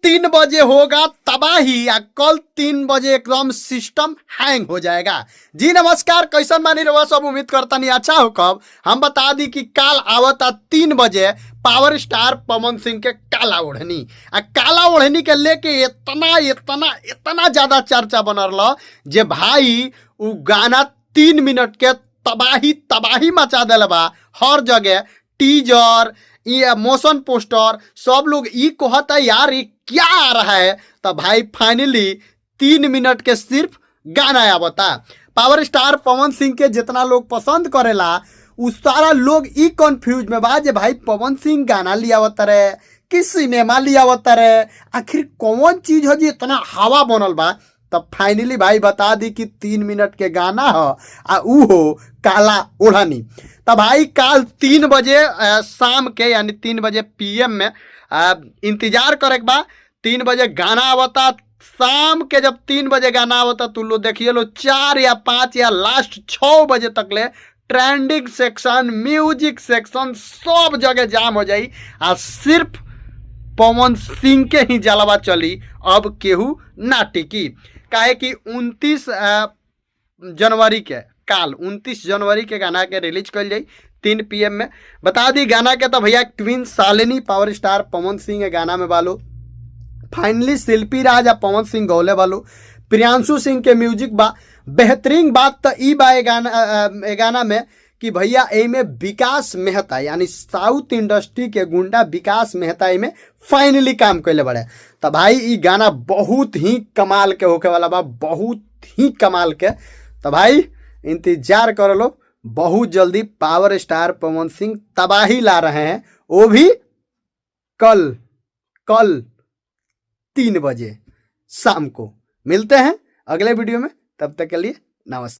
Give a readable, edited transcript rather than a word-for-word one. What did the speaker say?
3 बजे होगा तबाही आ कल 3 बजे एकदम सिस्टम हैंग हो जाएगा। जी नमस्कार, कैसन बानी रउआ सब? उम्मीद करता नहीं अच्छा हो। कब हम बता दी कि काल आवता 3 बजे पावर स्टार पवन सिंह के काला ओढ़नी। आ काला ओढ़नी के लेके इतना इतना इतना ज्यादा चर्चा बनल रहा जे भाई उ गाना 3 मिनट के तबाही तबाही मचा दिल बा। हर जगह टीजर, ये मोशन पोस्टर, सब लोग ई कहता, यार, ये क्या आ रहा है? तो भाई, फाइनली 3 मिनट के सिर्फ गाना आवता। पावर स्टार पवन सिंह के जितना लोग पसंद करेला, उ सारा लोग ई कंफ्यूज में बा जे भाई, पवन सिंह गाना लियावत रहे कि सिनेमा लियावत रहे? आखिर कौन चीज हो जी इतना हवा बनल बा? तब फाइनली भाई, बता दी कि 3 मिनट के गाना ह आ ऊ हो काला ओढ़नी। तब भाई, काल 3 बजे शाम के, यानी 3 बजे पीएम में इंतजार करे के बा। 3 बजे गाना आवता शाम के। जब 3 बजे गाना आवता तो लो देखिए लो, 4 या 5 या लास्ट 6 बजे तक ले ट्रेंडिंग सेक्शन, म्यूजिक सेक्शन, सब जगह जाम हो जाई आ सिर्फ पवन सिंह के ही जलवा चली। अब केहू ना टिकी। काहे कि 29 जनवरी के, काल 29 जनवरी के गाना के रिलीज कल जाई 3 पीएम में। बता दी गाना के तो भैया queen Shalini power star Pawan Singh के गाना में बालो। फाइनली शिल्पी राज आ पवन सिंह गौले बालो। प्रियांशु सिंह के म्यूजिक बा। बेहतरीन बात तो ई बा ए गाना में कि भैया, एमे विकास मेहता, यानी साउथ इंडस्ट्री के गुंडा विकास मेहता एमे फाइनली काम कैले बड़े। तो भाई, ई गाना बहुत ही कमाल के होके वाला बा, बहुत ही कमाल के। तो भाई, इंतजार कर लो, बहुत जल्दी पावर स्टार पवन सिंह तबाही ला रहे हैं, वो भी कल, कल 3 बजे शाम को। मिलते हैं अगले वीडियो में, तब तक के लिए नमस्कार।